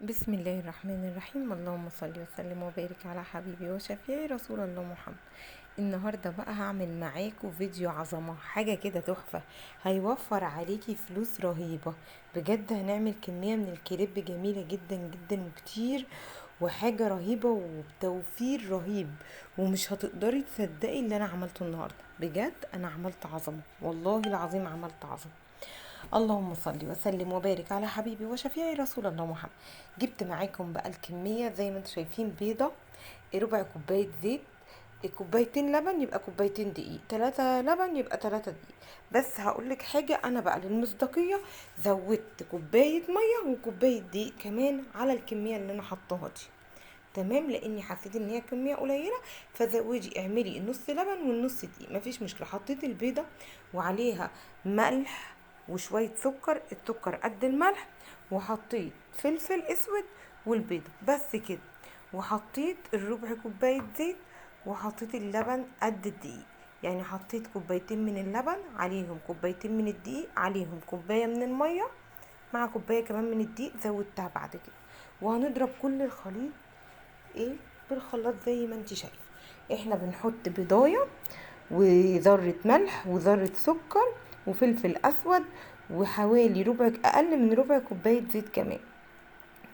بسم الله الرحمن الرحيم. اللهم صل وسلم وبارك على حبيبي وشفيعي رسول الله محمد. النهارده بقى هعمل معاكم فيديو عظمه، حاجة كده تحفة، هيوفر عليكي فلوس رهيبة بجد. هنعمل كمية من الكريب جميلة جدا جدا وكتير، وحاجه رهيبة وبتوفير رهيب، ومش هتقدري تصدقي اللي انا عملته النهارده. بجد انا عملت عظمه، والله العظيم عملت عظمه. اللهم صل وسلم وبارك على حبيبي وشفيعي رسول الله محمد. جبت معاكم بقى الكمية زي ما انتم شايفين، بيضة، ربع كوباية زيت، كوبايتين لبن يبقى كوبايتين دقيق، 3 لبن يبقى 3 دقيق. بس هقولك حاجة، انا بقى للمصداقيه زودت كوباية مية وكوبايه دقيق كمان على الكمية اللي انا حطاها دي، تمام؟ لاني حسيت ان هي كمية قليله، فزودي اعملي النص لبن والنص دقيق، مفيش مشكلة. حطيت البيضة وعليها ملح وشوية سكر، السكر قد الملح، وحطيت فلفل اسود والبيضة بس كده، وحطيت الربع كوباية زيت، وحطيت اللبن قد الدقيق. يعني حطيت كوبايتين من اللبن عليهم كوبايتين من الدقيق، عليهم كوباية من المية مع كوباية كمان من الدقيق زودتها بعد كده. وهنضرب كل الخليط ايه بالخلاط زي ما انت شايفه. احنا بنحط بيضايه وذره ملح وذره سكر وفلفل اسود وحوالي ربع، اقل من ربع كوباية زيت كمان،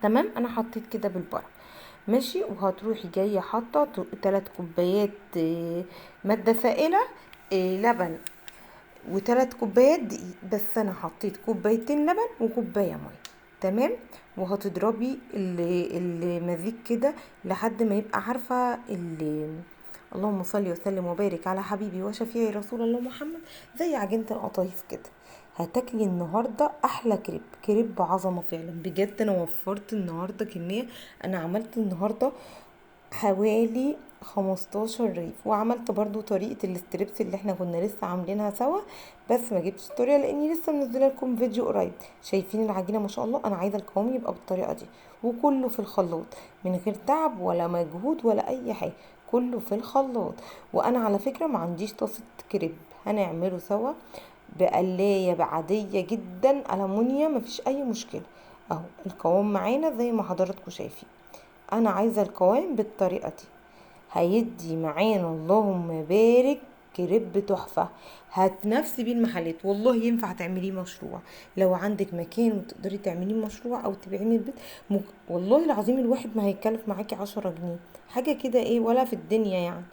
تمام؟ انا حطيت كده بالبركة، ماشي. وهتروحي جاية حاطه 3 كوبايات مادة سائله لبن و3 كوبايات دقيق، بس انا حطيت كوبايتين لبن وكوبايه مية، تمام؟ وهتضربي المزيج كده لحد ما يبقى عارفه اللهم صل وسلم وبارك على حبيبي وشفيعي رسول الله محمد، زي عجينه القطايف كده. هتاكلي النهارده احلى كريب، كريب عظمه فعلا بجد. انا وفرت النهارده كمية، انا عملت النهارده حوالي 15 رغيف، وعملت برضو طريقه ال strips اللي احنا كنا لسه عاملينها سوا، بس ما جبتش الطريقة لاني لسه منزله لكم فيديو قريب. شايفين العجينة ما شاء الله، انا عايزه القوام يبقى بالطريقة دي، وكله في الخلاط من غير تعب ولا مجهود ولا اي حاجة، كله في الخلاط. وانا على فكرة ما عنديش طاسه كريب، هنعمله سوا بقلايه بعاديه جدا ألمونيا، مفيش اي مشكلة. اهو القوام معانا زي ما حضراتكم شايفين، انا عايزه القوام بالطريقة دي، هيدي معانا اللهم بارك كريب تحفة، هتنافسي بيه المحلات. والله ينفع تعمليه مشروع لو عندك مكان وتقدري تعمليه مشروع او تبيعيه من البيت. والله العظيم الواحد ما هيكلف معاكي 10 جنيه، حاجة كده ايه ولا في الدنيا يعني.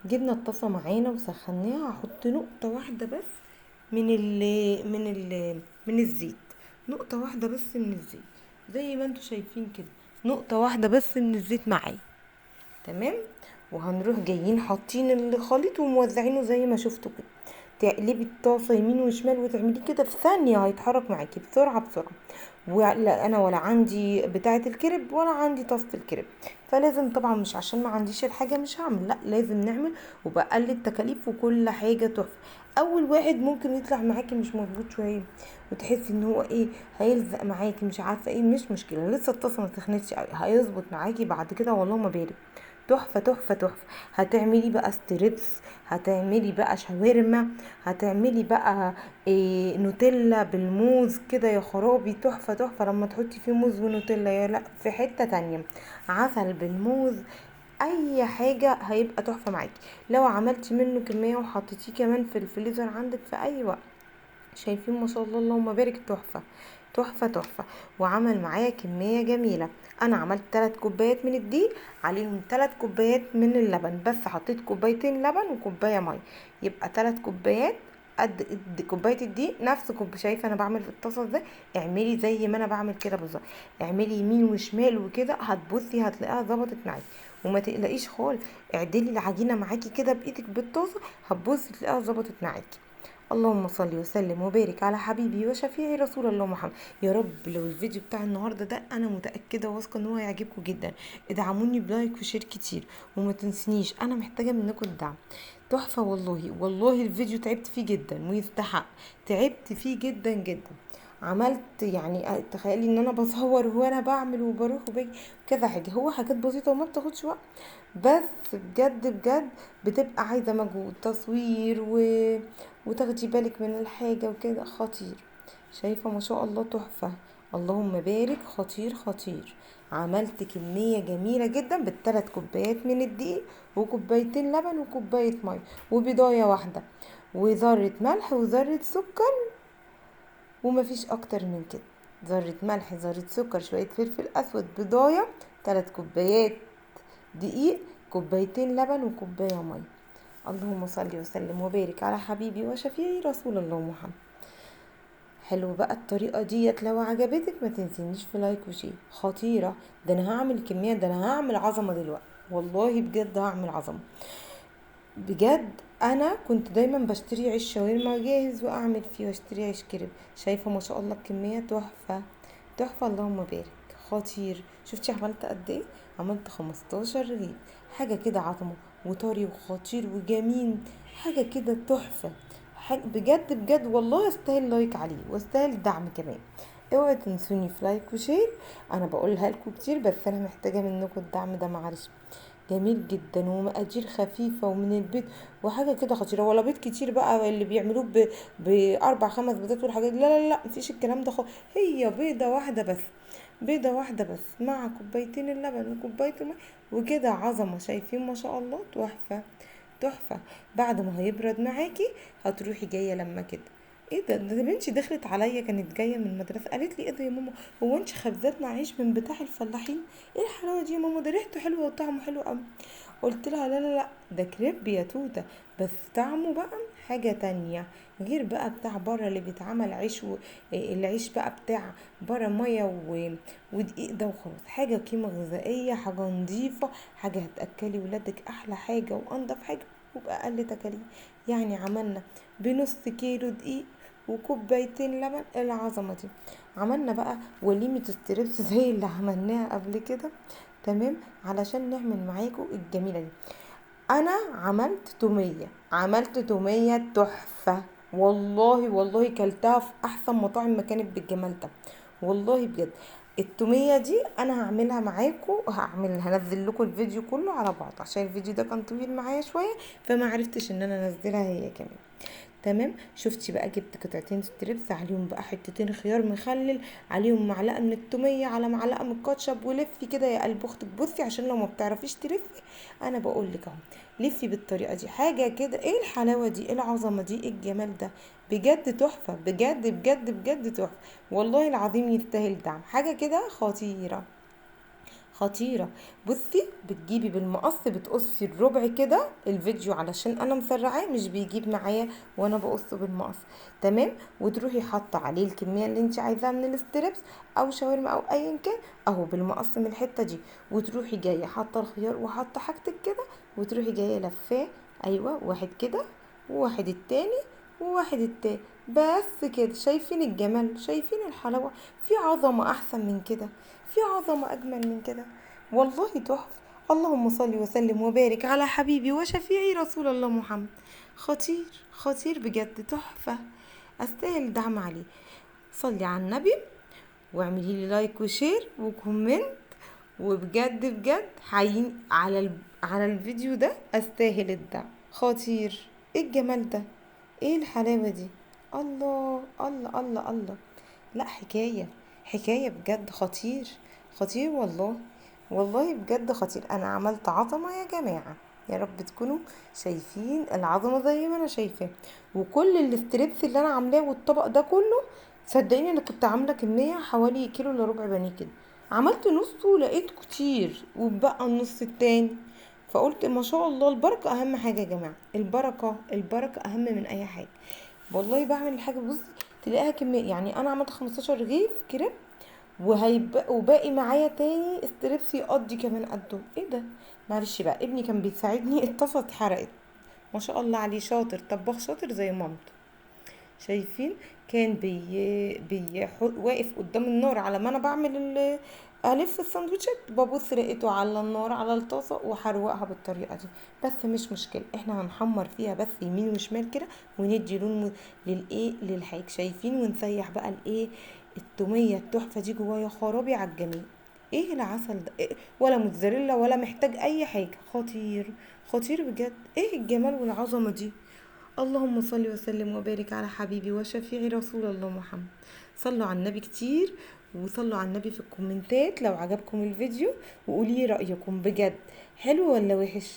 جبنا الطاسه معانا وسخناها، هحط نقطة واحدة بس من ال من ال من الزيت، نقطة واحدة بس من الزيت زي ما انتوا شايفين كده، نقطة واحدة بس من الزيت معايا، تمام؟ وهنروح جايين حاطين الخليط وموزعينه زي ما شفتوا كده. تقلبي الطاسه يمين وشمال وتعمليه كده في ثانية، هيتحرك معاكي بسرعة بسرعة. ولا انا ولا عندي بتاعه الكريب ولا عندي طاسه الكريب، فلازم طبعا مش عشان ما عنديش الحاجة مش هعمل، لا لازم نعمل وبقلل التكاليف وكل حاجة تحفة. اول واحد ممكن يطلع معاكي مش مظبوط شوية وتحسي ان هو ايه هيلزق معاكي مش عارفه ايه، مش مشكلة، لسه الطاسه ما سخنتش قوي، هيظبط معاكي بعد كده والله ما بارك. تحفة تحفة تحفة. هتعملي بقى strips، هتعملي بقى شاورما، هتعملي بقى إيه نوتيلا بالموز كده، يا خرابي تحفة تحفة لما تحطي فيه موز ونوتيلا، يا لا في حتة تانية، عسل بالموز، اي حاجة هيبقى تحفة معاكي. لو عملتي منه كمية وحطيتيه كمان في الفريزر عندك في اي وقت. شايفين ما شاء الله اللهم بارك، تحفة تحفة تحفة. وعمل معايا كمية جميلة. انا عملت 3 كوبايات من الدقيق عليهم 3 كوبايات من اللبن، بس حطيت كوبايتين لبن وكوباية مية، يبقى 3 كوبايات قد كوباية الدقيق نفس كوب. شايفة انا بعمل في الطاسة ازاي؟ اعملي زي ما انا بعمل كده بالظبط، اعملي يمين وشمال وكده، هتبصي هتلاقيها ظبطت معاكي وما تقلقيش خالص. اعدلي العجينة معاكي كده بايدك بالطاسة، هتبصي تلاقيها ظبطت معاكي. اللهم صل وسلم وبارك على حبيبي وشفيعي رسول الله محمد. يا رب لو الفيديو بتاع النهارده ده انا متاكدة واثقة ان هو هيعجبكم جدا. ادعموني ب like و share كتير وما تنسنيش، انا محتاجه منكم الدعم. تحفة والله، والله الفيديو تعبت فيه جدا ويستحق، تعبت فيه جدا جدا. عملت يعني تخيلي ان انا بصور وانا بعمل وبروح وباجي كذا حاجة، هو حاجات بسيطة وما بتاخدش وقت، بس بجد بجد بتبقى عايزه مجهود تصوير وتاخدي بالك من الحاجة وكده، خطير. شايفه ما شاء الله تحفة. اللهم بارك، خطير خطير. عملت كمية جميلة جدا بالثلاث كوبايات من الدقيق وكوبايتين لبن وكوباية مية وبيضاية واحدة وذرة ملح وذرة سكر، ومفيش اكتر من كده. ذرة ملح، ذرة سكر، شوية فلفل اسود، بيضاية، 3 كوبايات دقيق، كوبايتين لبن وكوباية مية. اللهم صل وسلم وبارك على حبيبي وشفيعي رسول الله محمد. حلو بقى الطريقة ديت، لو عجبتك ما تنسينيش في like و share. خطيرة، ده انا هعمل كمية، ده انا هعمل عظمة دلوقتي والله، بجد هعمل عظمة بجد. انا كنت دايما بشتري عيش شاورما جاهز واعمل فيه، واشتري عيش كريب. شايفة ما شاء الله الكمية تحفة تحفة، اللهم بارك، خطير. شفتي عملت قد ايه؟ عملت 15 رغيف، حاجة كده عظمة وطري وخطير وجميل، حاجة كده تحفة، حاجة بجد بجد والله. استاهل like عليه واستاهل دعم كمان. اوعوا تنسوني في like و share، انا بقولها لكم كتير بس انا محتاجة منكم الدعم ده، معلش. جميل جدا ومقادير خفيفة ومن البيت وحاجة كده خطيرة، ولا بيض كتير بقى اللي بيعملوه بأربع خمس بيضات والحاجات دي، لا لا لا مفيش الكلام ده خالص. هي بيضة واحدة بس، بيضة واحدة بس مع كوبايتين اللبن وكوباية الماء وكده عظمة. شايفين ما شاء الله تحفة تحفة. بعد ما هيبرد معاكي هتروحي جاية لما كده، ايه ده، ده بنتي دخلت عليا كانت جاية من المدرسة قالت لي ايه ده يا ماما، هو انت خبزتنا عيش من بتاع الفلاحين؟ ايه الحلاوة دي يا ماما، ده ريحته حلوة وطعمه حلو قوي. قلت لها لا لا لا ده كريب يا توته، بس طعمه بقى حاجة تانية غير بقى بتاع بره اللي بيتعمل عيش العيش بقى بتاع بره مية ودقيق ده وخلاص. حاجة قيمة غذائية، حاجة نظيفة، حاجة هتاكلي ولادك احلى حاجة وانضف حاجة وباقل تكاليف. يعني عملنا بنص كيلو دقيق وكوبايتين لبن العظمة دي. عملنا بقى وليمة strips زي اللي عملناها قبل كده، تمام، علشان نعمل معاكم الجميلة دي. انا عملت توميه، عملت توميه تحفة والله، والله كلتها في احسن مطاعم ما كانت بالجمال ده والله بجد. التوميه دي انا هعملها معاكم، هنزل لكم الفيديو كله على بعض عشان الفيديو ده كان طويل معايا شوية فما عرفتش ان انا انزلها هي كمان، تمام. شفتي بقى جبت قطعتين strips عليهم بقى حتتين خيار مخلل، عليهم معلقه من التوميه على معلقه من الكاتشب، ولفي كده يا قلب اختك. بصي عشان لو ما بتعرفيش تلفي انا بقول لك اهو، لفي بالطريقة دي حاجة كده. ايه الحلاوة دي، ايه العظمة دي، ايه الجمال ده، بجد تحفة، بجد بجد بجد تحفة والله العظيم، يستاهل دعم. حاجة كده خطيرة خطيرة. بصي بتجيبي بالمقص بتقصي الربع كده، الفيديو علشان انا مسرعاه مش بيجيب معايا وانا بقصة بالمقص، تمام. وتروحي حاطه عليه الكمية اللي انت عايزاها من ال strips او شاورما او ايا كان اهو بالمقص من الحتة دي، وتروحي جاية حاطه الخيار وحاطه حاجتك كده، وتروحي جاية لفاه، ايوه واحد كده وواحد التاني وواحد التاني، بس كده. شايفين الجمال، شايفين الحلاوة، في عظمه احسن من كده، في عظمه اجمل من كده والله تحفة. اللهم صل وسلم وبارك على حبيبي وشفيعي رسول الله محمد. خطير خطير بجد تحفة، استاهل دعم عليه. صلي على النبي واعملي لي like و share و comment، وبجد بجد حيين على الفيديو ده، استاهل الدعم. خطير، ايه الجمال ده، ايه الحلاوة دي، الله الله الله الله، لا حكاية حكاية بجد، خطير خطير والله، والله بجد خطير. انا عملت عظمه يا جماعة، يا رب تكونوا شايفين العظمة زي ما انا شايفاه. وكل ال strips اللي انا عاملاه والطبق ده كله، صدقيني انا كنت عامله كمية حوالي كيلو الا ربع بانيه كده، عملت نصه لقيت كتير وبقى النص التاني، فقلت ما شاء الله البركة اهم حاجة يا جماعة، البركة البركة اهم من اي حاجة والله. بعمل الحاجة بصي تلاقيها كمية، يعني انا عملت 15 رغيف كريب وهيبقى وباقي معايا تاني strips يقضي كمان قده. ايه ده، معلش بقى ابني كان بيساعدني، الطاسه اتحرقت، ما شاء الله عليه شاطر، طباخ شاطر زي مامته. شايفين كان بي واقف قدام النار على ما انا بعمل الف السندوتشات، ببص لقيته على النار على الطاسه وحروقها بالطريقة دي، بس مش مشكلة احنا هنحمر فيها بس يمين وشمال كده وندي لون للايه للحاج. شايفين، ونسيح بقى الايه التوميه التحفة دي جوايا. يا خرابي على الجميل، ايه العسل ده، إيه؟ ولا موتزاريلا ولا محتاج اي حاجة، خطير خطير بجد. ايه الجمال والعظمة دي. اللهم صل وسلم وبارك على حبيبي وشفيعي رسول الله محمد. صلوا على النبي كتير وصلوا على النبي في الكومنتات لو عجبكم الفيديو، وقولي رايكم بجد حلو ولا وحش،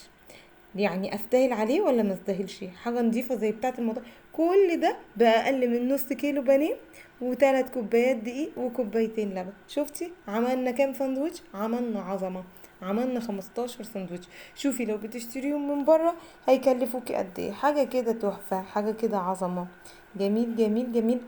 يعني استاهل عليه ولا ما استاهلش. حاجة نظيفة زي بتاعه المطاعم. كل ده باقل من نص كيلو بانيه و3 كوبايات دقيق وكوبايتين لبن. شفتي عملنا كام ساندوتش؟ عملنا عظمه، عملنا 15 ساندوتش. شوفي لو بتشتريهم من بره هيكلفوكي قد ايه. حاجة كده تحفة، حاجة كده عظمه، جميل جميل جميل.